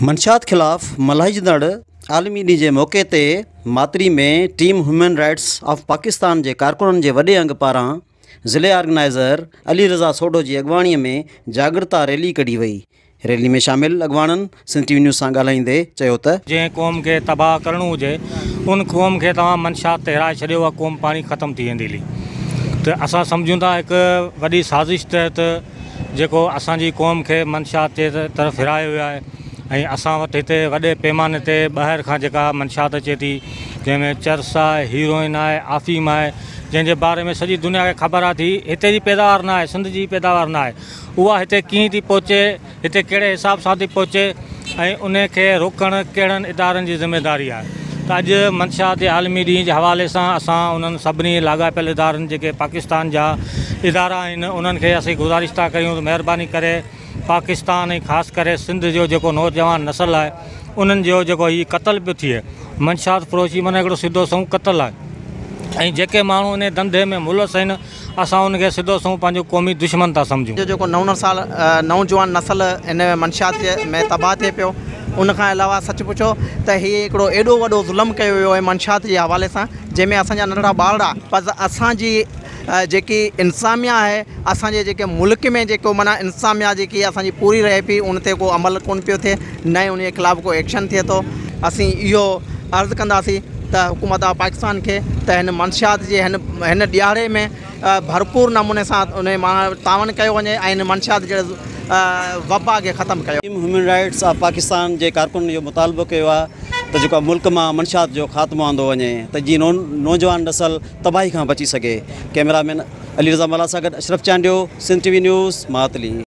منشيات خلاف ملهائجندڙ عالمي ڏينهن جي موقعي تي Matli ۾ team human rights of Pakistan جي ڪارڪنن جي وڏي انگ پاران ضلعي آرگنائيزر علي رضا سوڍو جي اڳواڻي ۾ جاڳرتا ريلي ڪڍي وئي. ريلي ۾ شامل اڳواڻن سنڌ ٽي وي نيوز سان ڳالهائيندي چيو ته. جنهن قوم کي تباهه ڪرڻو هجي ان قوم کي توهان منشيات تي هيرائي ڇڏيو اها قوم پاڻ ئي ختم ٿي ويندي هلي ته اسان سمجهون ٿا هڪ وڏي سازش تحت جيڪو اسان جي قوم کي منشيات جي طرف ڦيرايو ويو آهي ۽ اسان وٽ هتي وڏي پيماني تي ٻاهر کان جيڪا منشيات اچي ٿي جنهن ۾ چرس آهي هيروئن آهي آفيم آهي جنهن جي باري ۾ سڄي دنيا کي خبر آهي ٿي هتي جي پيداوار نه آهي سنڌ جي پيداوار نه آهي اها هتي ڪيئن ٿي پهچي هتي ڪهڙي حساب سان ٿي پهچي ۽ ان کي روڪڻ ڪهڙن ادارن جي ذميواري آهي ته اڄ منشيات جي عالمي ڏينهن جي حوالي سان اسان انهن سڀني لاڳاپيل ادارن جيڪي پاڪستان جا ادارا آهن انهن کي اسين گذارش ٿا ڪريون ته مهرباني ڪري پاڪستان ۽ خاص ڪري سنڌ جو جيڪو نوجوان نسل آهي انهن جو جيڪو هي قتل پيو ٿئي منشيات فروشي معنيٰ هڪڙو سڌو سنئون قتل آهي ۽ جيڪي ماڻهو ان ڌنڌي ۾ ملوث آهن اسان ان کي سڌو سنئون پنهنجو قومي دشمن ٿا سمجهون. جو جيڪو نئون سال نوجوان نسل ان منشيات ۾ تباهه ٿئي پيو ان کان علاوه سچ پڇو ته هي هڪڙو ايڏو وڏو ظلم ڪيو ويو آهي منشيات جي حوالي سان جنهن ۾ اسان جا ننڍڙا ٻارڙا پر اسان جي جيڪي انتظاميا آهي اسان جي جيڪي ملڪ ۾ جيڪو معنيٰ انتظاميا جيڪي اسان جي پوري رهي پئي ان تي ڪو عمل ڪونه پيو ٿئي نه ئي ان جي خلاف ڪو ايڪشن ٿئي ٿو اسين اهو عرض ڪنداسين ته حڪومت آف پاڪستان کي ته هن منشيات جي هن هن ڏهاڙي ۾ ڀرپور نموني سان ان مان تعاون ڪيو وڃي ۽ هن منشيات جهڙي وبا کي ختم ڪيو. Team human rights of Pakistan جي ڪارڪنن اهو مطالبو ڪيو آهي ته جيڪو آهي ملڪ مان منشيات جو خاتمو آندو وڃي ته جيئن نوجوان نسل تباهي کان بچي سگهي. ڪئميرا مين علي رضا ملاح سان گڏ Ashraf Chandio, Sindh T V news, Matli.